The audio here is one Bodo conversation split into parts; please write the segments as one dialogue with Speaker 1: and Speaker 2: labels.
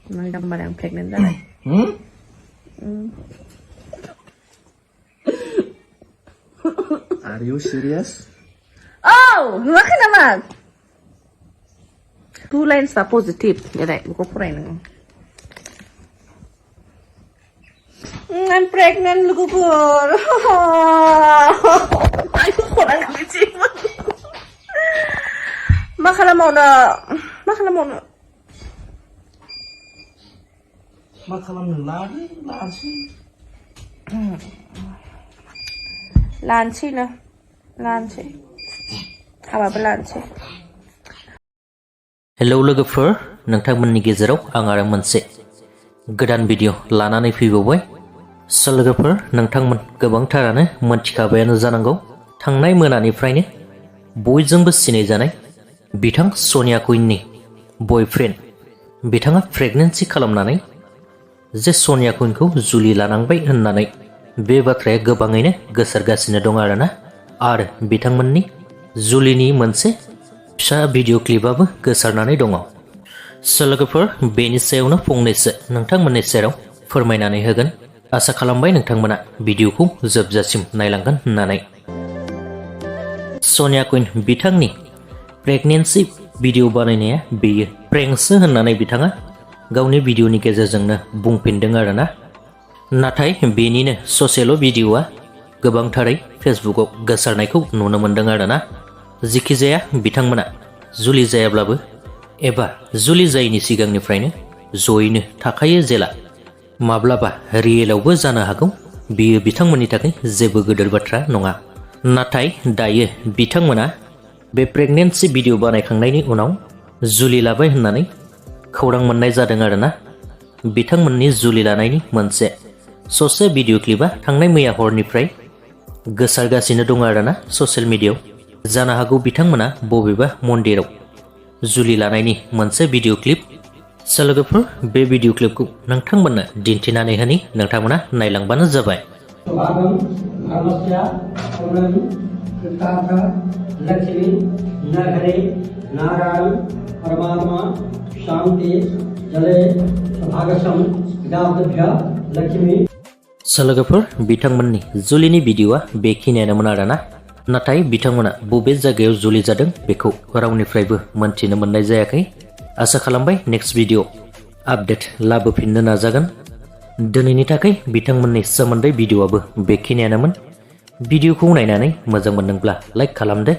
Speaker 1: Lanangbai I'm pregnant dah.
Speaker 2: Are you serious?
Speaker 1: Oh, makan apa? 2 lines are positive. Jadi, buku perain. I'm pregnant, look pur. Aku kurang licin. Makan mau na.
Speaker 2: Makalam lagi,
Speaker 1: Lanci na. Apa belanci?
Speaker 3: Hello लोगोफोर नोंथांमोननि गेजेराव आं आरो मोनसे गोदान भिडिअ लानानै फैबावबाय लोगोफोर नोंथांमोन गोबांथारानो मोनथिखाबायानो जानांगौ थांनाय मोनानिफ्रायनो बयजोंबो सिनायजानाय बिथां सोनिया कुइननि बयफ्रेन्ड बिथाङा प्रेगनेन्सि खालामनानै जे सोनिया कुइनखौ जुलि लानांबाय होननानै बे बाथ्राया गोबाङैनो गोसारगासिनो दं आरो बिथांमोननि जुलिनि मोनसे फिसा भिडिअ क्लिपआबो गोसारनानै दङ लोगोफोर बेनि सायावनो फंनैसो नोंथांमोननि सेराव फोरमायनानै होगोन आसा खालामबाय नोंथांमोना भिडिअखौ जोबजासिम नायलांगोन होननानै सोनिया कुइन बिथांनि प्रेगनेन्सि भिडिअ बानायनाया बेयो प्रेंकसो होननानै बिथाङा गावनि भिडिअनि गेजेरजोंनो बुंफिनदों नाथाय बेनिनो ससेल' भिडिअआ गोबांथारै फेसबुकआव गोसारनायखौ नुनो मोनदों जिखिजाया बिथांमोना जुलि जायाब्लाबो एबा जुलि जायैनि सिगांनिफ्रायनो जयैनो थाखायो जेला माब्लाबा रियेलावबो जानो हागौ बियो बिथांमोननि थाखाय जेबो गिदिर बाथ्रा नङा नाथाय दायो बिथांमोना बे प्रेगनेन्सि भिडिअ बानायखांनायनि उनाव जुलि लाबाय होननानै खौरां मोननाय जादों बिथांमोननि जुलि लानायनि मोनसे ससे भिडिअ क्लिपआ थांनाय मैया हरनिफ्राय गोसारगासिनो दं ससियेल मिडियायाव जानो हागौ बिथांमोना बबेबा मन्दिराव जुलि लानायनि मोनसे भिडिअ क्लिप लोगोफोर बे भिडिअ क्लिपखौ नोंथांमोननो दिन्थिनानै होनि नोंथांमोना नायलांबानो जाबाय लोगोफोर बिथांमोननि जुलिनि भिडिअआ बेखिनियानोमोन नाथाय बिथांमोना बबे जायगायाव जुलि जादों बेखौ रावनिफ्रायबो मोनथिनो मोननाय जायाखै आसा खालामबाय नेक्स्ट भिडिअ आपडेट लाबोफिननो नाजागोन दिनैनि थाखाय बिथांमोननि सोमोन्दै भिडिअआबो बेखिनियानोमोन भिडिअखौ नायनानै मोजां मोनदोंब्ला लाइक खालामदो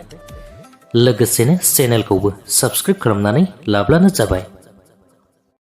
Speaker 3: लोगोसेनो चेनेलखौबो साबस्क्राइब खालामनानै लाब्लानो जाबाय।